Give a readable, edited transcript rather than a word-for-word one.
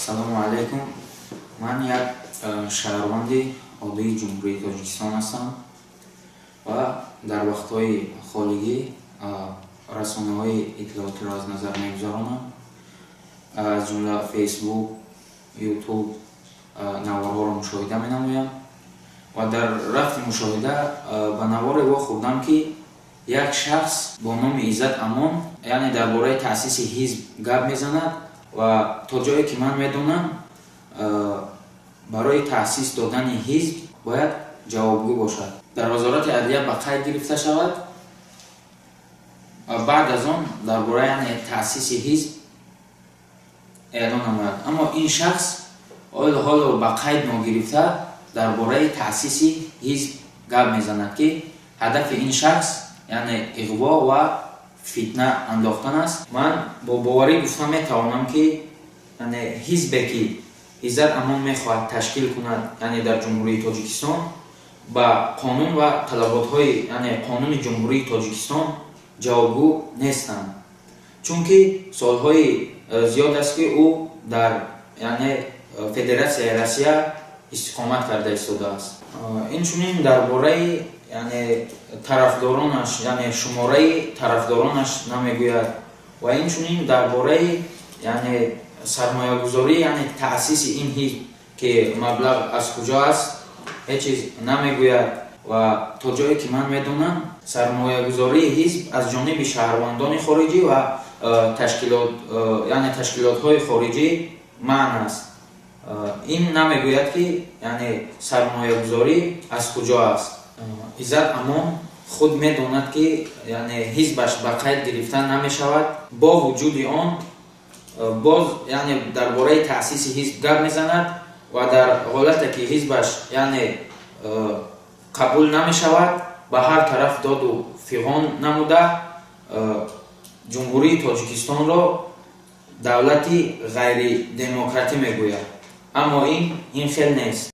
Ассалому алайкум. Ман як шаҳрванди оддии Ҷумҳурии Тоҷикистон ҳастам ва дар вақтҳои холигӣ расонаҳои иттилоотиро аз назар мегузаронам, аз ҷумла Фейсбук, Ютуб, наворҳоро мушоҳида менамоям ва дар рафти мушоҳида ба наворе вохӯрдам, ки як шахс бо номи Иззат Амон, яъне дар бораи таъсиси ҳизб гап мезанад. Ва то ҷое ки ман медонам, барои таъсис додани ҳизб бояд ҷавобгӯ бошад, дар Вазорати адлия ба қайд гирифта шавад ва баъд аз он дар бораи, яъне, таъсиси ҳизб эълон намояд. Аммо ин шахс ҳоло ба қайд ногирифта дар бораи таъсиси ҳизб гап мезанад, ки ҳадафи ин шахс, яъне, иғво ва фитна андохтан аст. Ман бо боварӣ гуфта метавонам, ки, яъне, ҳизбе, ки Иззат Амон мехоҳад ташкил кунад, яъне дар Ҷумҳурии Тоҷикистон, ба қонун ва талаботҳои, яъне қонуни Ҷумҳурии Тоҷикистон ҷавобгӯ нестанд, чунки солҳои зиёд аст, ки ӯ дар, яъне, Федератсияи Россия истиқомат карда истодааст. Инчунин дар бораи, яъне, тарафдоронаш, яъне шумораи тарафдоронаш намегӯяд ва инчунин дар бораи, яъне, сармоягузорӣ, яъне таъсиси ин ҳизб, ки маблағ аз куҷо аст, ҳеҷ чиз намегӯяд. Ва то ҷое ки ман медонам, сармоягузории ҳизб аз ҷониби шаҳрвандони хориҷӣ ва ташкилот, яъне ташкилотҳои хориҷӣ манъ аст. Ин намегӯяд, ки, яъне, сармоягузорӣ аз куҷо аст. Иззат Амон худ медонад, ки, яъне, ҳизбаш ба қайд гирифта намешавад. Бо вуҷуди он боз, яъне, дар бораи таъсиси ҳизб гап мезанад ва дар ҳолате ки ҳизбаш, яъне, қабул намешавад, ба ҳар тараф доду фиғон намуда, Ҷумҳурии Тоҷикистонро давлати ғайридемократӣ мегӯяд. Аммо ин хел нест.